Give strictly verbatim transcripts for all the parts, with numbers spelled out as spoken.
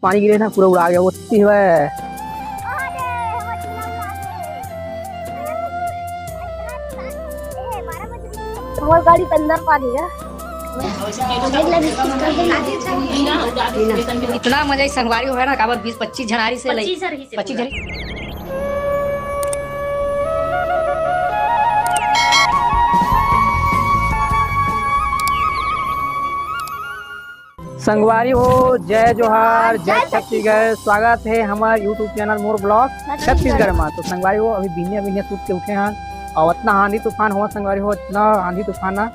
पानी गिरे ना, पूरा उड़ा गया, ओती हवय। हमर गाड़ी के अंदर पानी है। इतना मजा इस संगवारी हो है ना, काबर बीस पच्चीस झन आरिस हे, पच्चीस झन रहिस हे पच्चीस पूरा। झन। संगवारी हो, जय जोहार, जय जय छत्तीसगढ़। छत्तीसगढ़। स्वागत है हमारे YouTube चैनल मोर ब्लॉग छत्तीसगढ़। छत्तीसगढ़ में। तो संगवारी हो, अभी बिहनिया बिहनिया सुत के उठे हन और इतना आंधी तूफान हुआ संगवारी हो, इतना आंधी तूफान ना,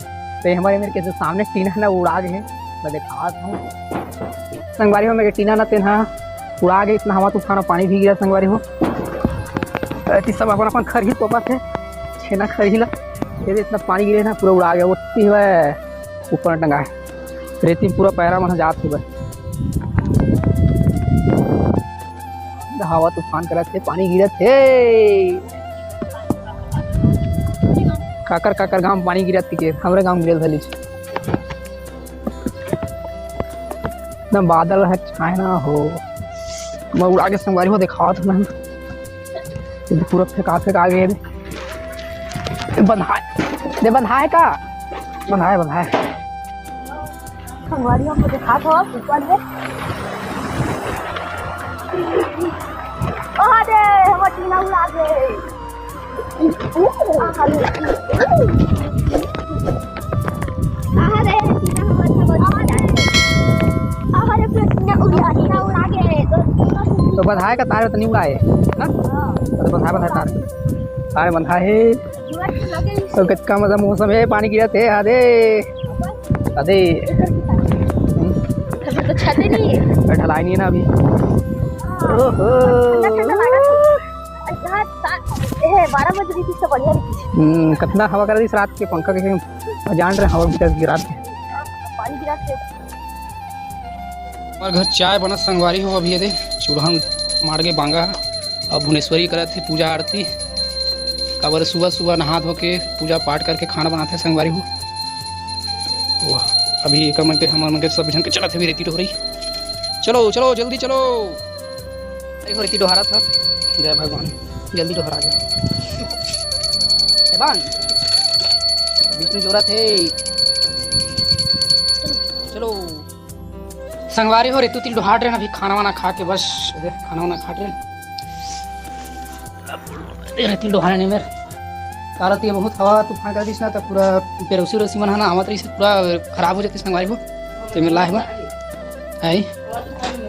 तो ये हमारे मेरे के जो सामने टीना ना उड़ा गए हैं, मैं दिखात हूँ संगवारी हो, मेरे टीना ना तेन हा उड़ा गए, इतना हवा तूफान और पानी भी गिरा संगवारी हो। अति सब अपन अपन खरही तोपत हे, छेना खरही ला, ये दे इतना पानी गिरे ना, पूरा उड़ा गया, ओती हुआ ऊपर टंगा है। रेती पूरा पैरा मन जात हे बस। हवा तूफान करत हे, पानी गिरत हे। काकर काकर गांव पानी गिरत हे के, हमरे गांव गिरल धलीच। ना बादल है छाए ना हो। मैं उड़ा के संगवारी हो दिखावत हूँ। ये तो पूरा फेंका फेंका गए रे। बंधा है। दे बंधा है का? बंधा है, बंधा है। संगवारी हमको दिखात हो ऊपर में। अरे, हमर टीना उड़ा गए। आहा रे। आहा रे, टीना हमर, हमर। आहा रे, पूरा टीना उड़ा, टीना उड़ा गए। तो बधाए का तार तनी उड़ाए, हाँ? हाँ। तो बधाए, बधाए तार। तार बंधा है। तो कतका मजा मौसम है, पानी गिरत है, आदे, आदे। तो छाते नहीं है। ढलाई नहीं है ना अभी। ओहो। ठंडा, ठंडा लगा। यहाँ सात, ए, बारह बज रही थी, तो बढ़िया रही थी। हम्म, कितना हवा कर रही रात के, पंखा के जान रहे, हवा भी गिरा के। पानी गिरा के। हमारे घर चाय बनत संगवारी हो, अभी ये दे चूल्हा मार के बांगा। अब भुवनेश्वरी करत हे पूजा आरती, काबर सुबह सुबह नहा धो के पूजा पाठ करके खाना बनाथे संगवारी हो। वाह, अभी एकर मन के, हमर मन के सब झन के चलत हे रेती डोहरई। चलो चलो जल्दी चलो। अरे हो रेती डोहारत हे। जय भगवान, जल्दी डोहरा जा। ए बान, विष्णु जोरत हे। चलो, चलो। संगवारी हो, रेतू तिल डोहाट रहे ना, अभी खाना वाना खा के बस, खाना वाना खाट रहे। रेतू तिल डोहाट नहीं मेर। काला तो ये बहुत हवा तूफान कर दिस ना, तो पूरा पेरोसी उरोसी मन हा ना आवत रही से पूरा खराब हो जाती संगवारी हो। तो मेर लाए हुआ है।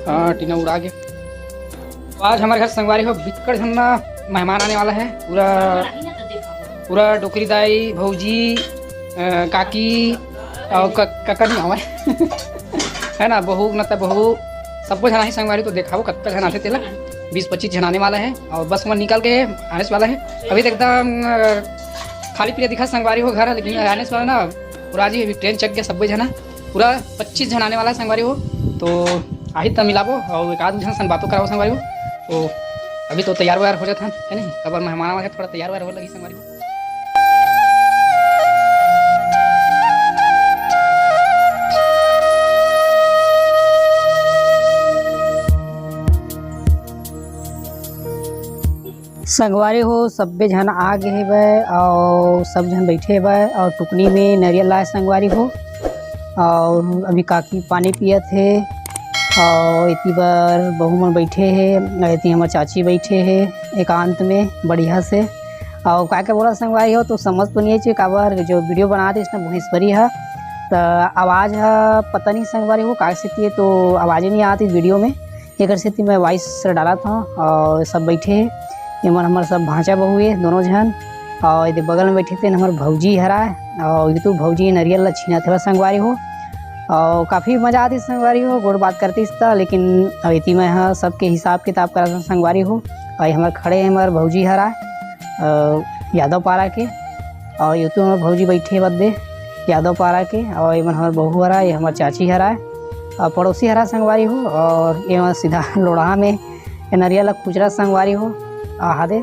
हाँ, टीना उड़ा गया। तो आज हमारे घर संगवारी हो बिक्कट झन ना मेहमान आने वाला है। पूरा, पूरा डोकरी दाई, भौजी, अ, काकी और क-, कका नहीं आवा है। है ना, बहू, न त बहू, सबको झन आही संगवारी, तो देखाबो कत्ता झन आथे तेला। बीस पच्चीस झन आने वाला है और बस मन निकल गए, आने से वाला है। अभी तो एकदम, अ, खाली पीला दिखा संगवारी हो घर, लेकिन आने से वाला ना, पूरा जी अभी ट्रेन चक गया, सबको झन पूरा पच्चीस झन आने वाला है संगवारी हो, तो आही त मिलाबो और एक आध झन सन बातों कराबो संगवारी हो। तो अभी तो तैयार वैयार हो जात हन, है नहीं? काबर मेहमान आवा है, थोड़ा तैयार वैयार हो लगी संगवारी हो। संगवारी हो, सब्बे झन आ गे हेवय अउ सब झन बइठे हेवय अउ टुकनी में नरियल लाए संगवारी हो। अउ अभी काकी पानी पियत हे अउ एती बर बहू मन बइठे हे, एती हमर चाची बइठे हे एकांत में बढ़िया से। अउ का के बोला संगवारी हो, तो समझ तो नहीं आइस काबर जो वीडियो बनात हे इसने भुवनेश्वरी ह, त आवाज ह पता नहीं संगवारी हो का सेती हे, तो आवाज ही नहीं आती वीडियो में। एकर सेती मैं वॉइस डालत हव अउ सब बइठे हे। एमन हमर सब भांचा बहू हे दोनों झन। अउ एदे बगल में बइठे तेन हमर भौजी हरय अउ एदे तो भौजी नरियल ल छीनत हवय संगवारी हो। अउ काफी मजा आतिस संगवारी हो, गोठ बात करतिस त, लेकिन अब एती मैं ह सबके हिसाब किताब करत हव संगवारी हो। अउ हमर खड़े हमर भौजी हरय, अ, यादव पारा के, अउ एती हमर भौजी बइठे बदे यादव पारा के, अउ एमन हमर बहू हरय, ये हमर चाची हरय, अउ पड़ोसी हरय संगवारी हो, अउ एमन सीधा लोढ़ा में ए नरियल ल खुचरा संगवारी हो, आहा दे,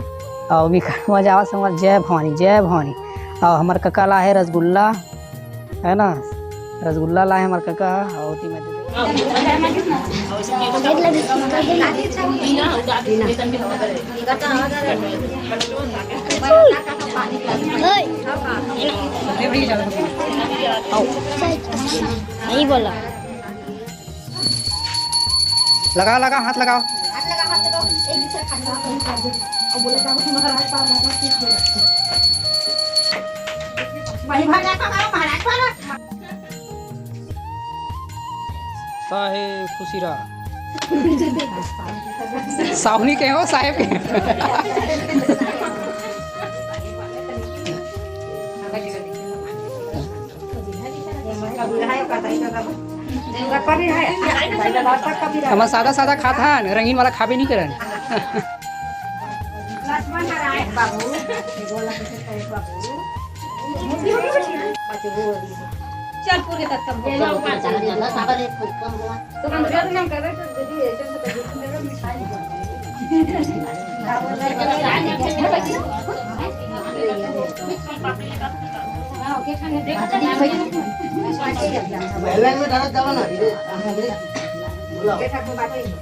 अउ बिकट मजा आवा संगवारी, जय भवानी, जय भवानी। अउ हमर कका ला हे रसगुल्ला, है ना, रसगुल्ला ला हे हमर कका, अउ ओती में दे दे। नहीं बोला। लगा, लगा, हाथ लगाओ। हाथ लगा, हाथ लगाओ। एक दूसरे के हाथ लगा, हाथ लगा। और बोले, "बाबू, महाराज पाव लगा, ठीक हो।" वही महाराज पाव, महाराज पाव। साहेब खुशी रहा। साहू नहीं कहे हो, साहेब कहे। हमर सादा सादा खात हन, रंगीन वाला खाबे नहीं करन। लक्ष्मण नारायण बाबू, चल पूरे तक।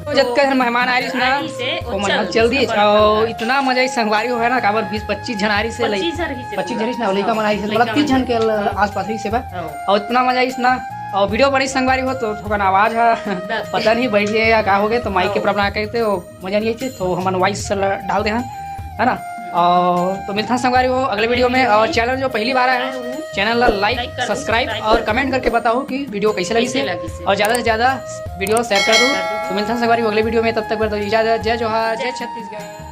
जतका झन मेहमान आए रिहिस ना, आए से ओ मन ह चल दिस। अउ इतना मजा आइस संगवारी हो, है ना, काबर बीस पच्चीस झन आए रिहिस, पच्चीस झन रिहिस, पच्चीस झन रिहिस ना, लइका मन आए रिहिस, मतलब तीस झन के आसपास रिहिस हे बा। अउ इतना मजा आइस ना, अउ वीडियो बनिस संगवारी हो, तो थोकन आवाज ह पता नहीं बैठ गए या का हो गए, तो माइक के प्रॉब्लम आ करते हो। मजा नहीं आई थी, तो हमन वॉइस ला डाल दे हन, है ना। और तो मिलता है संगवारी हो अगले वीडियो में। और चैनल जो पहली बार आया है, चैनल ला लाइक, सब्सक्राइब और कमेंट करके बताओ कि वीडियो कैसे लगी से, और ज़्यादा से ज़्यादा वीडियो शेयर कर दो। तो मिलता है संगवारी हो अगले वीडियो में, तब तक बर दो इजाज़त। जय जोहार, जय छत्तीसगढ़।